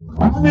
Ice.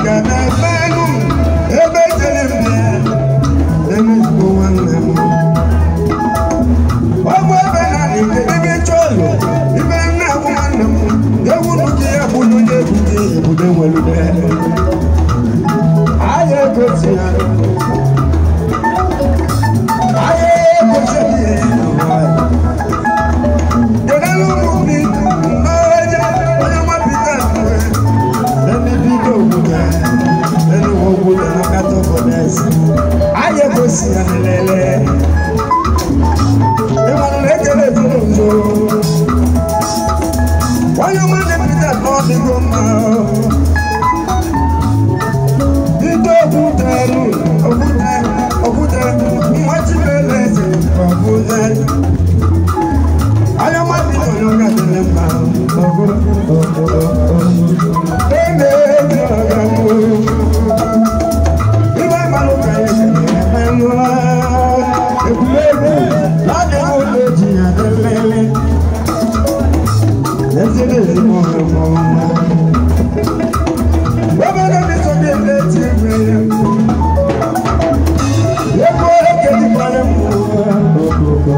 Ga-eme ebe jere mbe na-emezigbo nwanne m. Ọ bụ ebe na ebe chọlụ ibe nna bụ nwanne m ewu n'uji ya bụ onye egwu gị ebude nwelude ahịa egosi ya ahịa egosi ya. Kedụ ụmụ Pita n'oje onye nwa Pita nwe ndị obodo ẹnu obodo n'aka tọkọdẹsị ahịa egosi ya lelele ịmanụ na-ekele etoro nzo onye ọma na Pita n'ọdịgo mma. Ndị okwute nụ okwute okwute nwa Chimeleze ọkwute onye ọma Pita onye ọga dịrị mma ọgụ ọgụ ene eji ọga mụ ibe mmanụ ka eke na-eme egwuregwu n'adịghị ụlọ eji ya dịlele ezigbo ezigbo ọmụmụ obere ndị so gị na-eti egwu ya egwu ekejikwara m okoko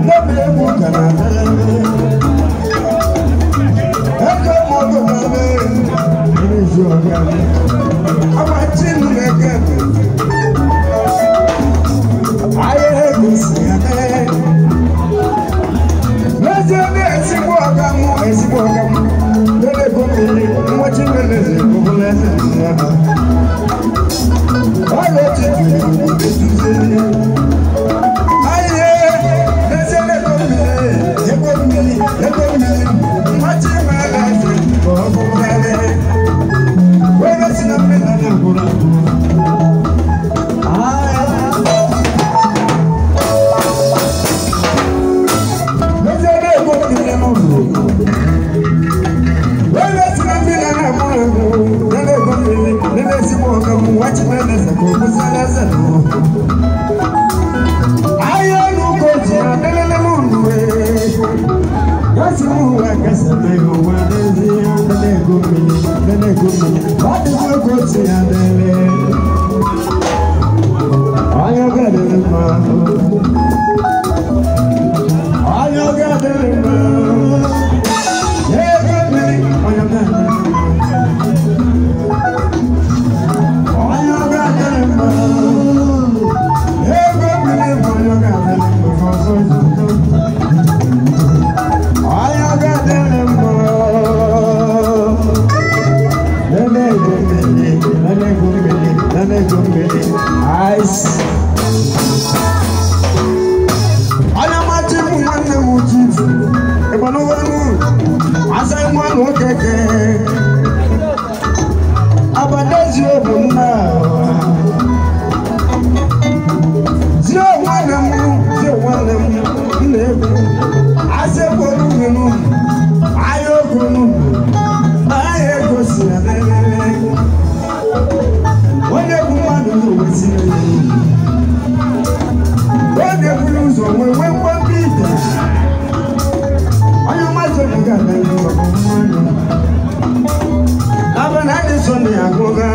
n'obi egwu ka na-adịlele eke mọgụ na-eme izu ọga agbachi m na-eke ahịa egosi ya mee. N'ezie na ezigbo ọga mụ ezigbo ọga mụ lele ego mmiri nwa Chimeleze bụbụla eze nna ha. Ọrụ otu etuzili ahịa n'ezie na ego mmiri ego mmiri ego mmiri nwa Chimeleze ka ọ bụrụ wee si na mmiri na agwụrụ agwụ. N'ezie na ego mmiri n'ụlọ wee si na mmiri na agwụrụ agwụ lele ego mmiri lele ezigbo ọga mụ nwa Chimeleze ka ọ bụziala eze n'ụlọ. Ahịa n'ụkọ ji ya lelele n'ụlọ Gasi mu wa kasa me wa n'ezie lele ego mmiri lele ego mmiri ọ dịgo ego si ya lele onye ọga dịrị mma onye ọga dịrị mma ego mmiri onye ọga dịrị mma onye ọga dịrị mma ego mmiri bụ onye ọga dịrị mma ọzọ onye ọga dịrị mma lele ego mmiri lele ego mmiri lele ego mmiri ice. Onye machi bụ nwanne m chifu ịgbanụgbanụ asa nwa na okeke abadazi obu nna zie nwanne m zie nwanne m nna egwu asa egwu unu ahịa ogo unu ahịa ego si na lelele onye egwu mmadụ na-ewesiri onye buru ụzọ nwee nwee mgbapụ ite onye mmadụ onye ga-aga n'ihu mmadụ abụ na ndị so na ya agụga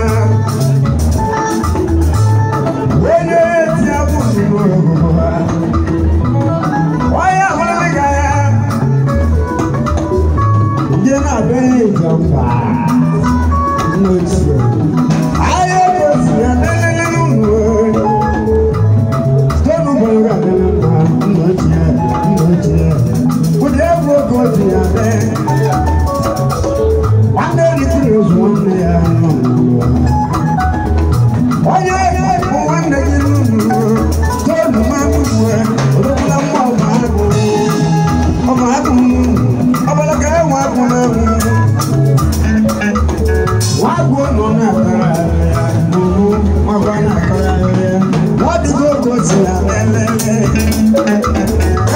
onye eti abụ n'ụlọ ha onye ahụrụ ga ya ndị na-abịa ịjọmba n'ochie ahịa ego si ya lelele n'ụlọ stonu bọrọ ga-adịrị mma nna ochie nna ochie ụdị egwu oge oji ya mee nwanne rikiri ozu nwanne ya nọ n'ụwa onye bụ nwanne gị n'ụlọ stonu mmanụ uwe odokwula mma ọba agụ ọba agụ ọbala ka enwe agụ n'anwụ nwagụ nọ na-akọrọ ya n'ụlọ nwagụ na-akọrọ ya ọ dịgo oge o si ya lelele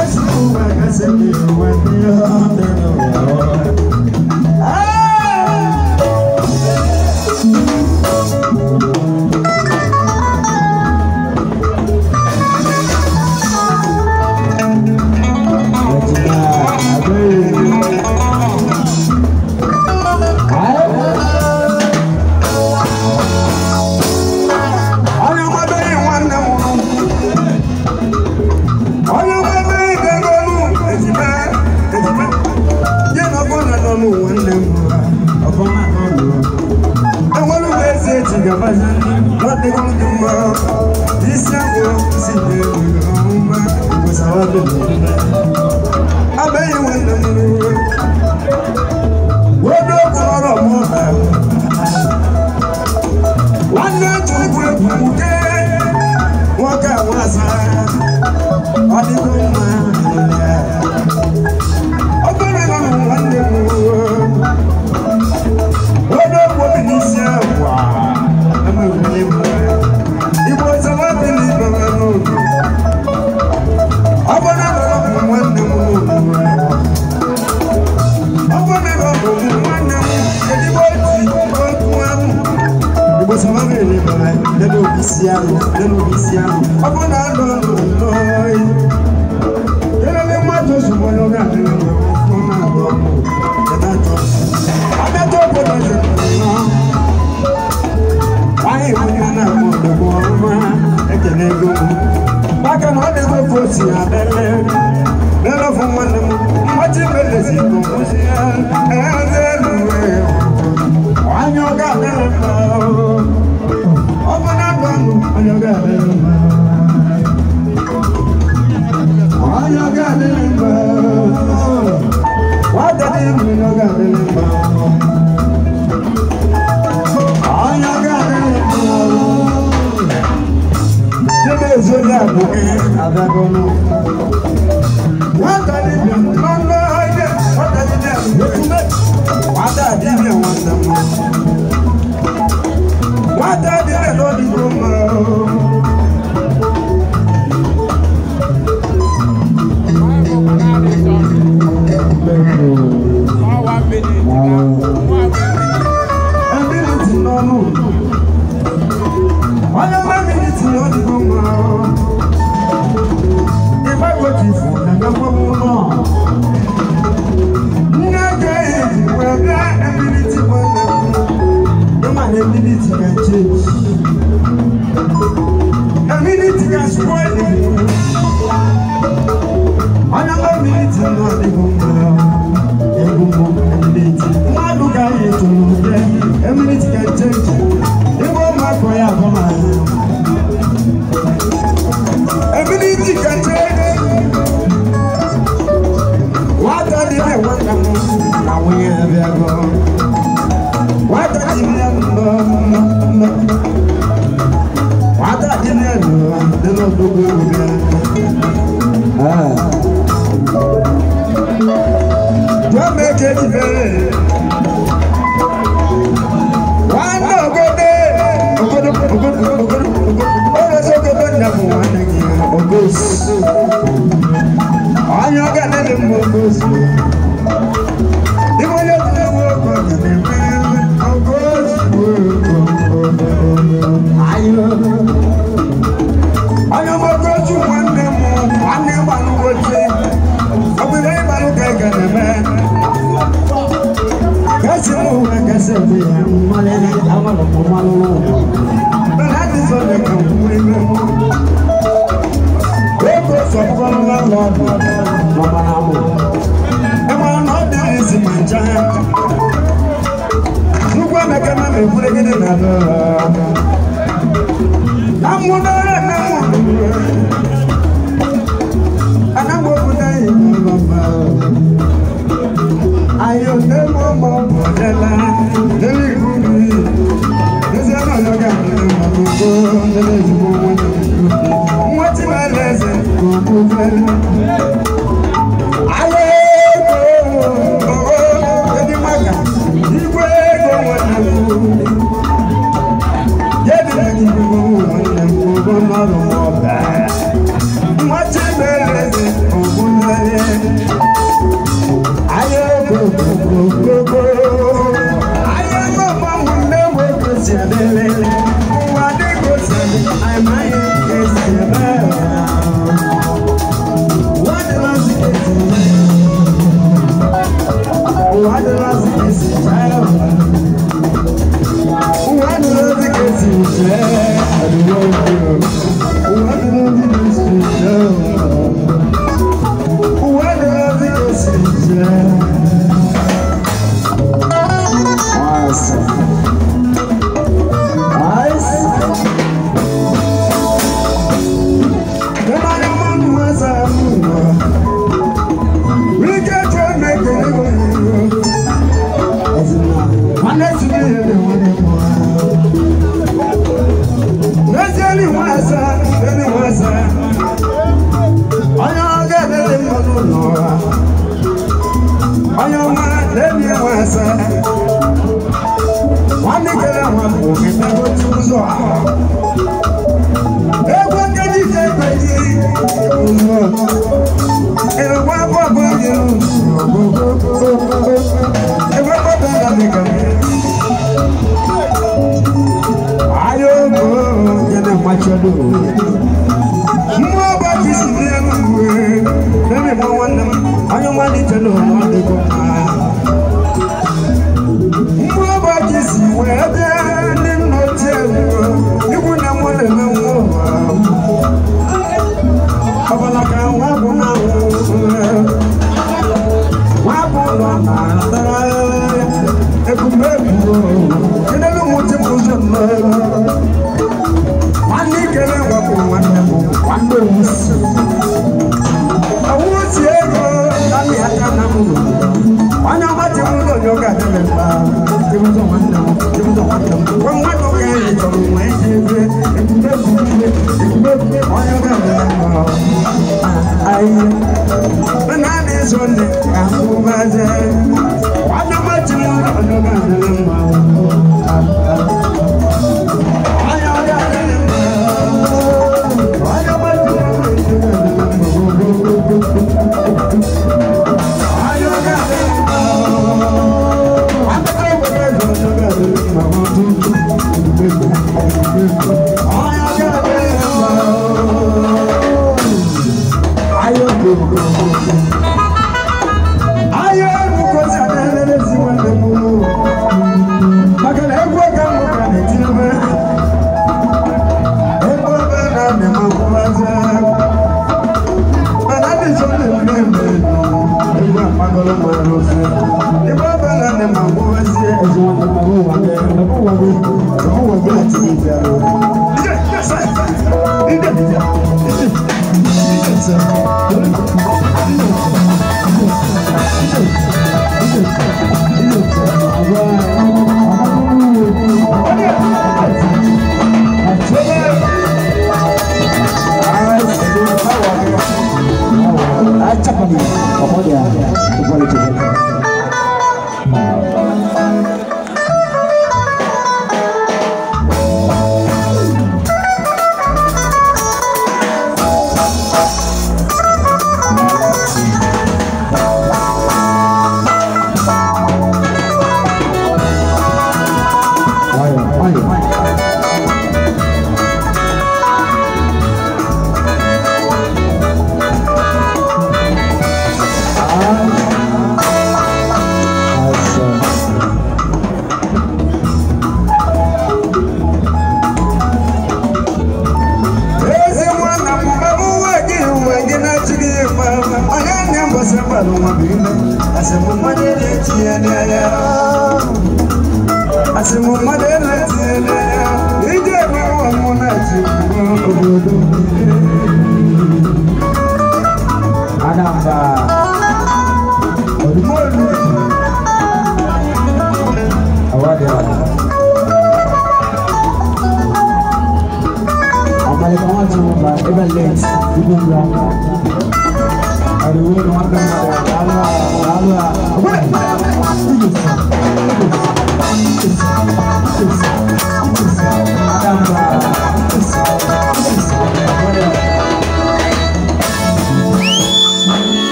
esi ụwa gasị gị ụwa ndị ọ dị n'ụwa.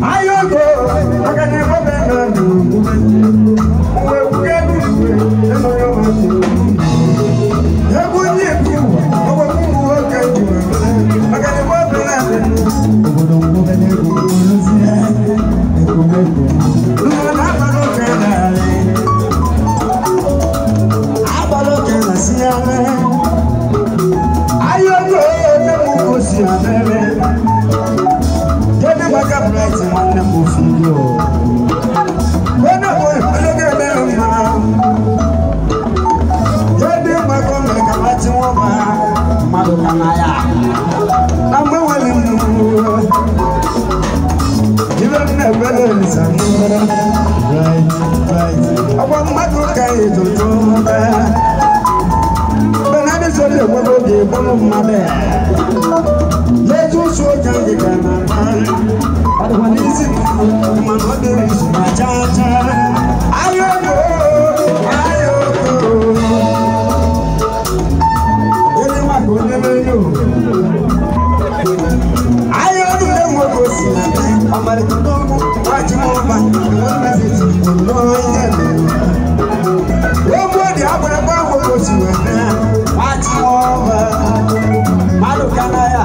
Ayo go, Mofilo. When I look at them now, you do my come like a woman, Madokanaya. I'm going to you don't never right, right. I want my to do that. But I just only want to be one of my bed. Let you show you can. I don't want easy, my mother is my cha-cha. I don't know, I don't know. Anyone could never know. I don't know what was in I'm a little dog, watching over, and one message, no, nobody, I would have was you watching over. Malukanaya.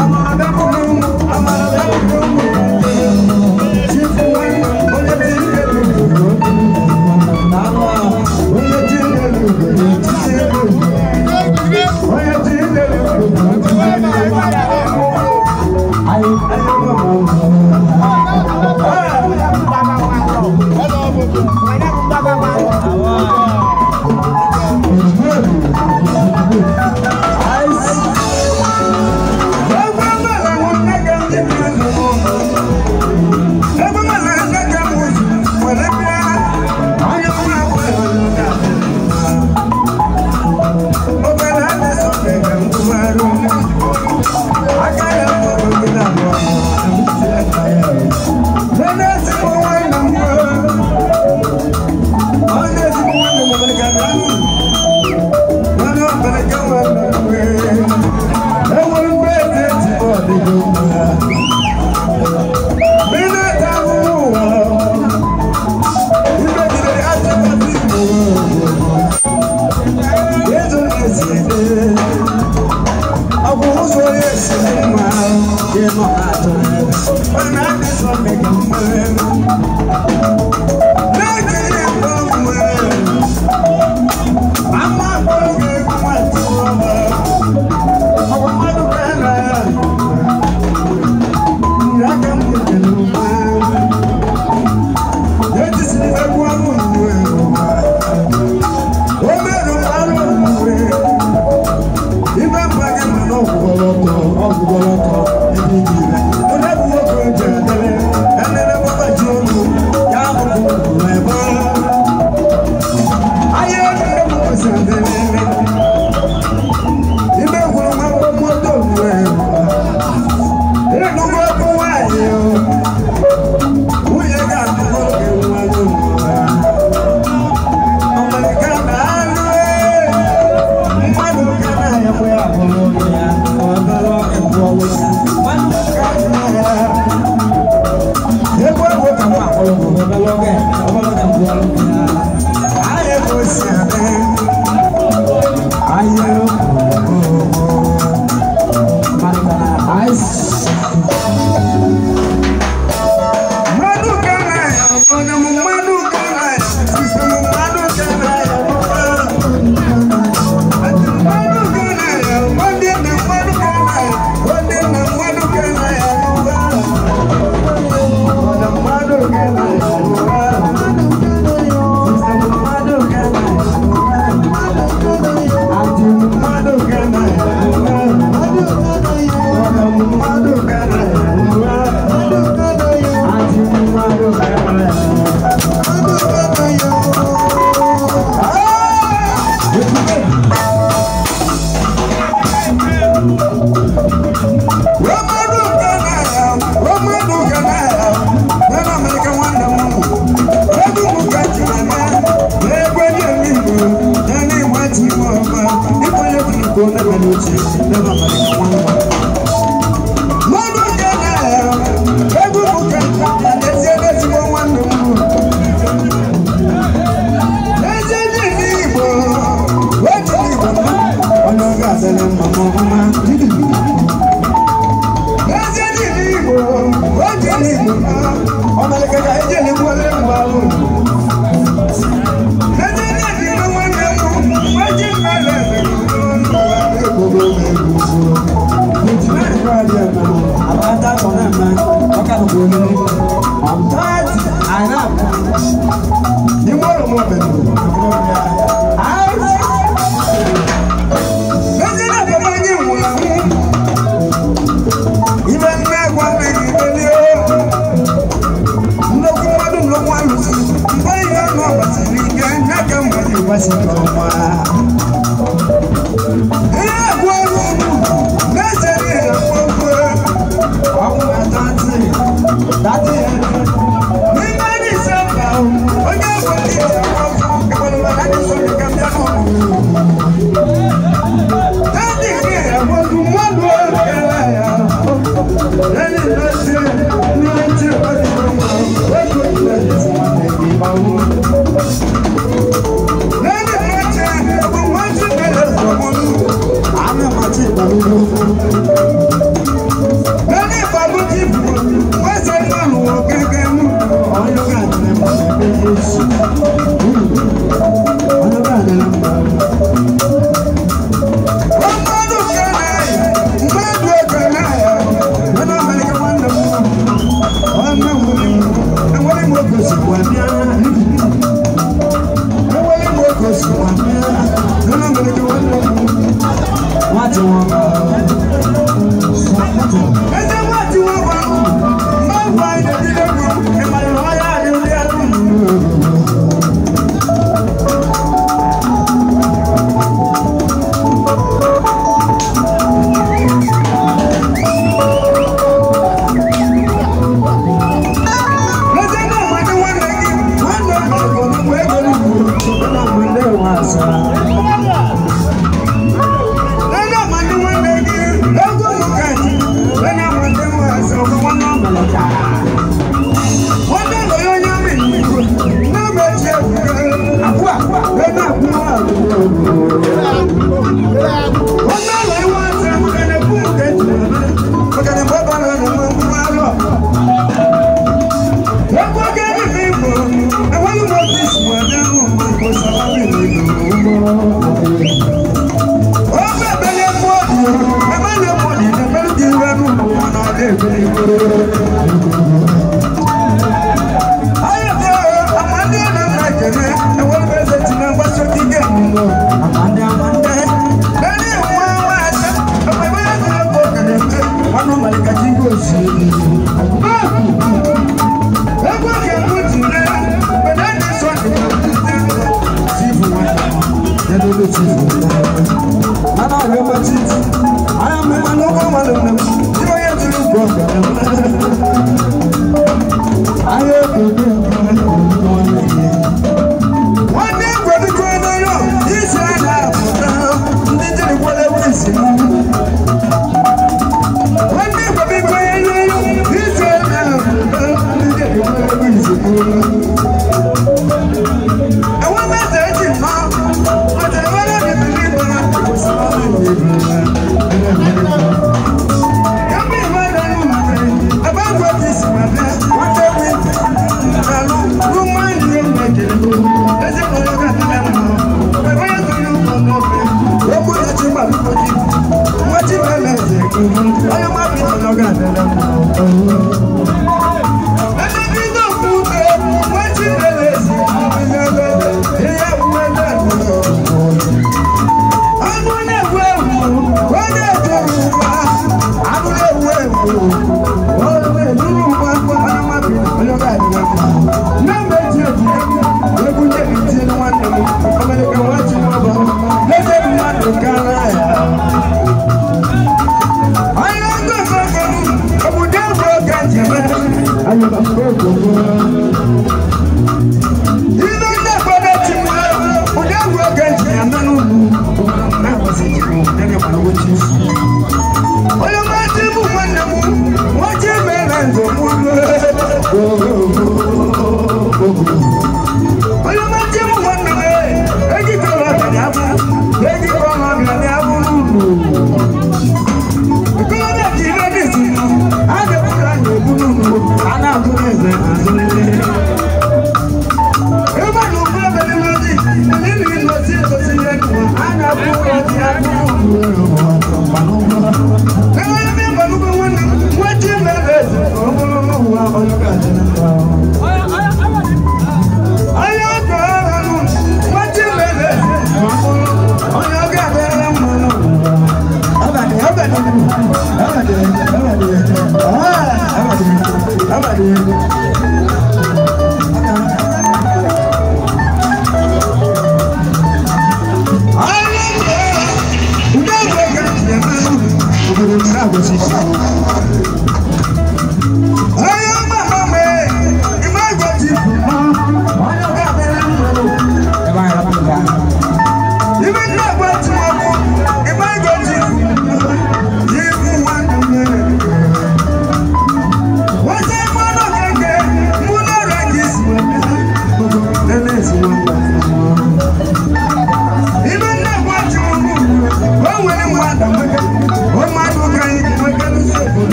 I'm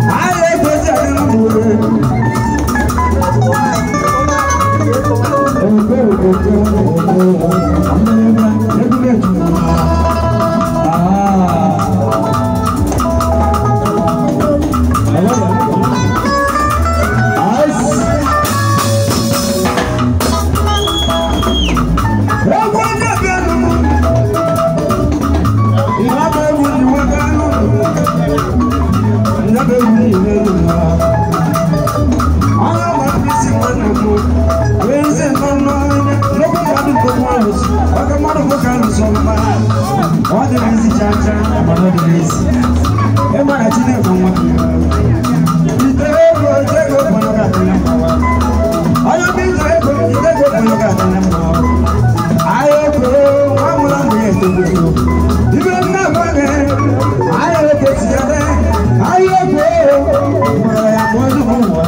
I Ọ dịrị isi chacha, mana ọ dịrị isi. Ịmara Chineke nwa. Ite ego, ite ego kwụrụ ka dị na mma. Onye bụ ite ego, ite ego kwụrụ ka dị na mma. Ahịa ego, nwa mụrụ mgbe ya etogbo. Ibe nna gwa gị, ahịa ego tinyere, ahịa ego, nwere ya ma ọ dị ụwa.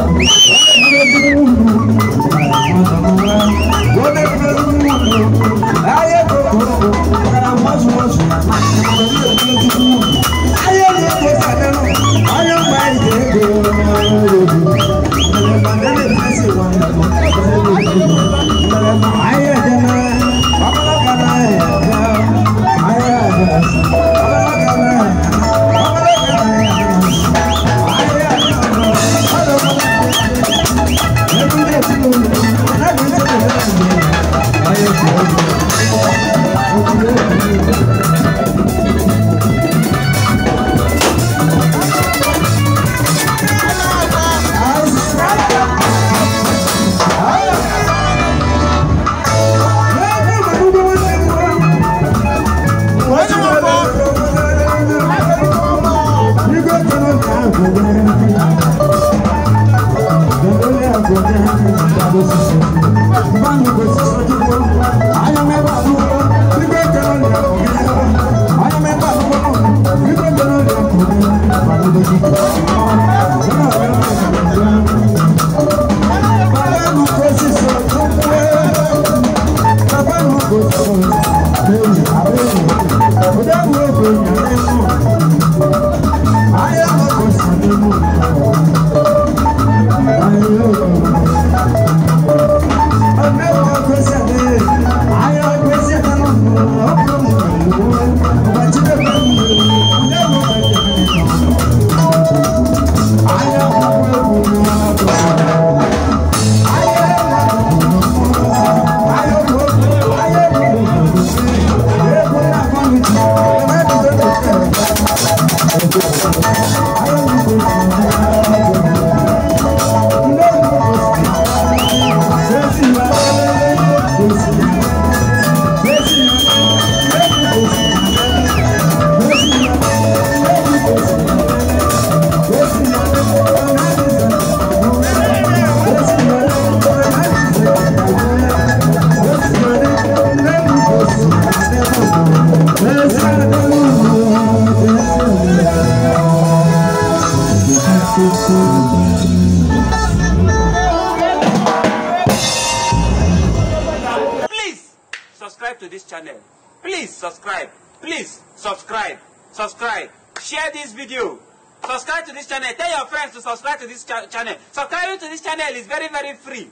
Please subscribe to this channel. Please subscribe. Please subscribe. Subscribe. Share this video. Subscribe to this channel. Tell your friends to subscribe to this channel. Subscribing to this channel is very, very free.